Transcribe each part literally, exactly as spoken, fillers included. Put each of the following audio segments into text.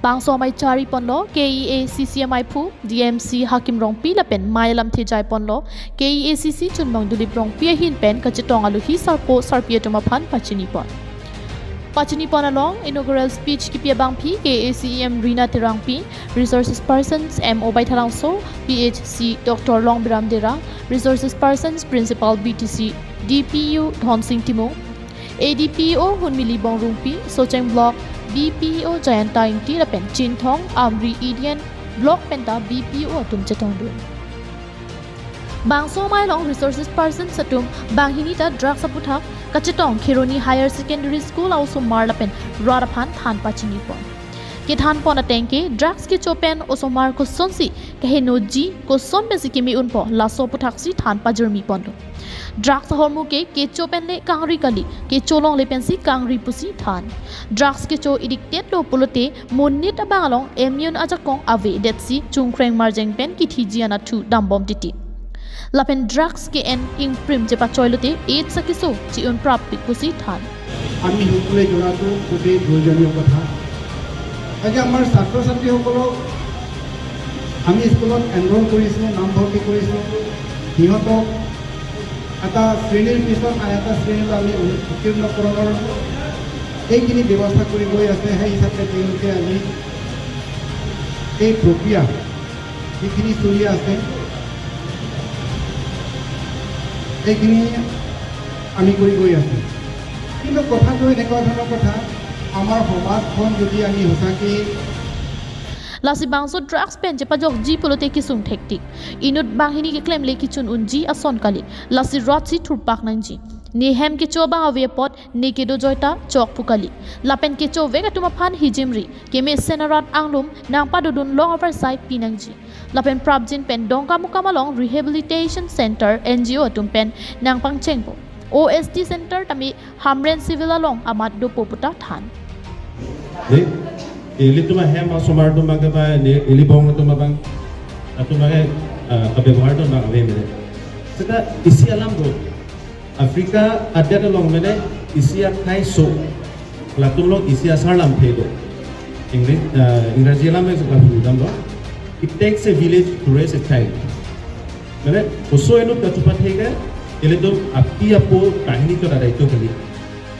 Bangso amei chari ponlo K E A C C amaiphu D M C Hakim Rongpi lapen mei alamthe jai ponlo K E A C C chunbang Dulip Rongpi ahin pen kachetong alohi sarpo sarpi atum aphan pachini pon. Pachini pon along inaugural speech kipi abangpi K A C E M Rina Terangpi, Resources Persons M O Baithalangso, P H C Doctor Longbiram Dera, Resources Persons Principal B T C D P U Dhonsing Timung, A D P O Hunmili Bongrungpi, Socheng Block B P O Jayanta Ingti lapen Chinthong, Amri, Eden Block penta B P O atum chetongdun. Bangso amei along Resources Persons atum banghini ta drugs aputhak kachetong Kheroni Higher Secondary School a-osomar lapen rat aphan than pachini pon. Kethan pon ateng ke drugs kecho pen osomar kosonsi kahenoji, koson pensi keme unpo, laso aputhak si than pajirmi ponlo. Drugs ahormu ke kecho pen le kangri kali, kecho longle pensi kangri pusi than. Drugs kecho addicted lo pulote monit abang along immune ajakong ave detsi chungkreng marjeng pen kithiji anatthu dambom titi. Lapen drugs ke-en ingprim chepachoi lote AIDS akeso chi-un prapik pusi than. আমি সকলোৱে জনাটো খুবেই প্ৰয়োজনীয় কথা। আজি আমাৰ ছাত্ৰ ছাত্ৰীসকলক আমি স্কুলত এনৰোল কৰিছোঁ, নামভৰ্তি কৰিছোঁ, সিহঁতক এটা শ্ৰেণীৰ পিছত আন এটা শ্ৰেণীলৈ আমি উত্তীৰ্ণকৰণৰ এইখিনি ব্যৱস্থা কৰি গৈ আছে। সেই হিচাপে তেওঁলোকে আজি এই প্ৰক্ৰিয়া যিখিনি চলি আছে, এইখিনি আমি কৰি গৈ আছোঁ। কিন্তু কথাটো এনেকুৱা ধৰণৰ কথা, আমাৰ সমাজখন যদি আমি সঁচাকৈ Lasi bangso drugs pen chepajokji pulote kesung thektik. Inut banghini keklem le kechun unji ason kali. Lasi rat si thurpak nangji. Ne hem kecho abang ave apot ne kedo joi ta chok pu kali. Lapen kechovek atum aphan hijimri, kemesen arat anglum nangpadodun long avarsai pi nangji. Lapen prapjin pen Dongkamukam along Rehabilitation Center N G O atum pen nangpangchengpo. O S T Center tame Hamren Civil along amat dopo puta than. Ne, ilitum ahem asomar atum abang ke ba, ne, ili bong atum abang, atum abang ke, ah, kabebohar atum abang ave mene. Seta isi alam do. Africa adet along mene isi akhai so. Latum along isi asar lamthe do. English, ah, Ingraji alam ke suka pudam do. It takes a village to raise a child. Mane, oso inut kachepathe ke, ilitum api apo banghini chot adai to kali.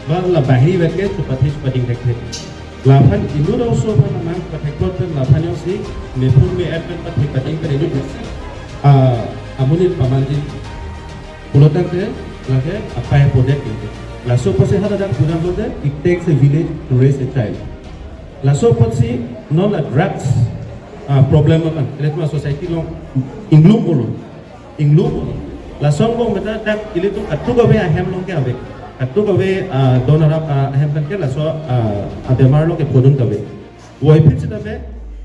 Ba la banghini vet ke chepathe chepading thekthe. Laphan inut oso aphan amang pathekplot pen laphan jongsi mephun me-et pen pathek pading pen inut, ah, amonit pamanji. Pulo tangte lake apai apo det kali. Laso apotsi haladak pudam lote, it takes a village to raise a child. Laso apotsi non la drugs, ah, problem akan, ilitum asociety along inglum pulo. Inglum pulo. Lason bong meta dak ilitum katuk ave ahem along ke ave. Katuk ave, ah, don arap, ah, ahem pen ke laso, ah, abemar along ke phodun kave. Voiphit sitame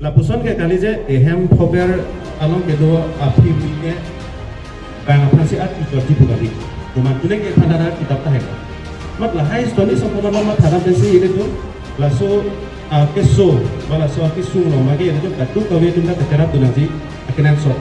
lapuson ke kali je ehem phober along kedo aphi ke bang aphansi at ikorji pu kali. Komat tune ke than ra kitap ta hek. Mat lahai stoni songkoman ma thana pensi ilitum laso, ah, keso ba laso kesung along mage ilitum katuk kave atum ta kacherap dunangji akenangsot.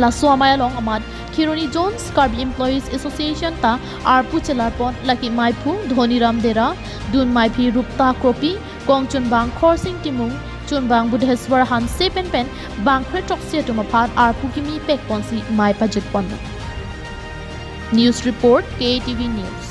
Laso amei along amat Kheroni Zones Karbi Employees Association ta arpu chelar pon, lake meiphu Dhoniram Dera, dun meiphi Rupta Kropi, kong chunbang Khorsing Timung, chunbang Budheswar Hanse pen pen bangkre throksi atum aphan arpu kimi pek ponsi mei pajut ponlo. News report, K A T V News.